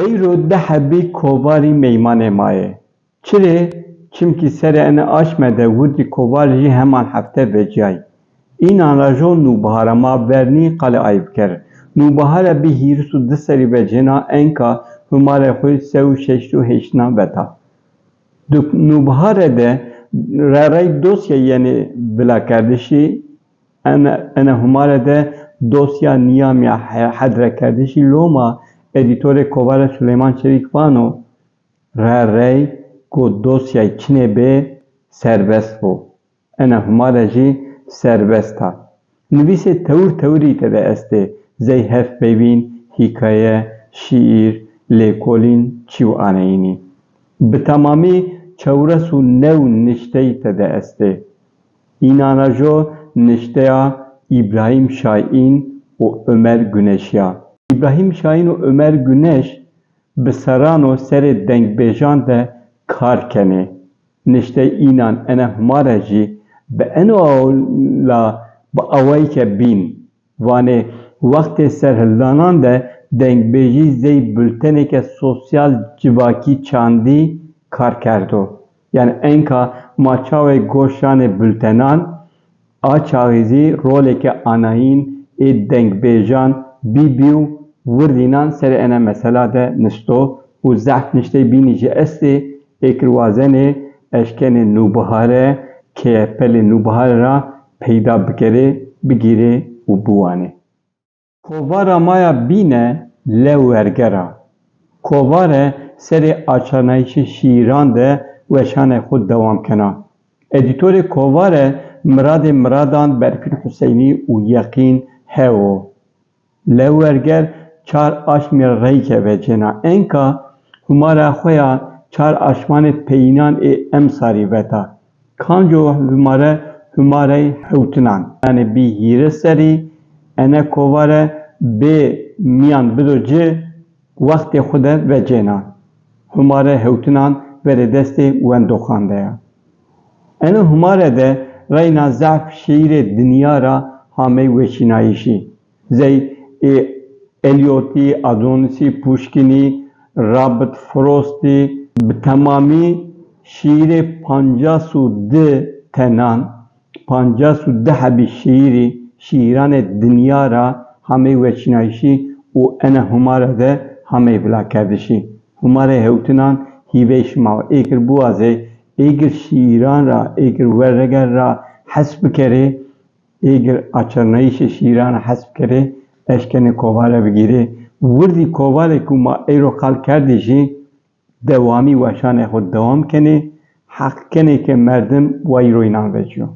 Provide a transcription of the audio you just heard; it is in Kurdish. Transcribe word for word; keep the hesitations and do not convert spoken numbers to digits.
Eyro deh hebî kovarî meymanê ma yê. Çirê? Çimkî serê ene aşme de wirdî kovar jî heman hefte veciyayî. Înan ra jo nûbihara ma vernî qalê ayî biker. Nûbihare bî hîris û di serî vecêna enka hûmare xwe se û şeşt û heştnan veta. Di nûbihare de rerey dosya yenê vilakerdişî, ene, ene hûmare de dosya niyamiya he-, hedrekerdişî loma edîtorê kovare Suleyman Çelîk vano, rerey ku dosyay çinê bê serbest bû. Ene hûmare jî serbest a. Nivîsê tewir tewirî tede estê, zey hevpeyvîn, hîkaye, şîîr, lêkolîn, çî û aneyînî. Bi temamî çewres û new nişteyî tede estê. Înan ra jo nişteya Îbrahîm Şaîn û Omer Guneşî ya. Îbrahîm Şaîn û Omer Guneş bi serran o serê dengbêjan de kar kenê. Nişteyê înan ene hûmare jî bi eno awla bi awayîke bîn. Vanê, wextê serhildanan de dengbêjî zey bultenêke sosyal civakî çandî kar kerdo. Yanî enka ma çawê goş şanê bultenan, a çaxî zî rolêke anayîn ê dengbêjan bîbî û wirdînan serê ene mesela de nisto û zehf nişteyê bînî jî estê, ê kir wazenê eşkenê nûbihare, keyepelê nûbihare ra peyda bikerê, bigîrê û biwanê. Kovara ma ya bîne Lewwerger a. Kovare serê açarnayîşê şîîran de weşanê xwe dewam kena. Edîtorê kovare Miradê Miradan, Berkin Huseynî û Yeqîn Hewo. Lewwerger çar aşmê reyke vecêna. Enka hûmara xwe ya çar aşmanê peyînan ê emsarî veta. Kanco hûmare, hûmarey hewtinan. Yanî bî hîris serî, ene kovare bê miyan bido ci, wextê xwe de vecêna. Hûmare hewtinan verê destê wendoxan de ya. Ene hûmare de reyna zehf şîîrê dinya ra hamey weşînayîşî. Zey ê Eliotî, Adonisî, Puşkînî, Robert Frostî, bi temamî şîîrê pancas û di tenan, pancas û di hebî şîîrî, şîîranê dinya ra hamey weşînayîşî û ene hûmare de hamey vilakerdişî. Hûmarê hewtinan hîvey şima ê kir biwazê, ê kir şîîran ra, ê kir werreger ra hes bikerê, ê kir açarnayîşê şîîran ra hes bikerê, eşkenê kovare bigîrê. Wirdî kovarê ku ma eyro qal kerdî jî dewamî weşanê xwe dewam kenê, heq kenê ke merdim wayîro înan vecîyo.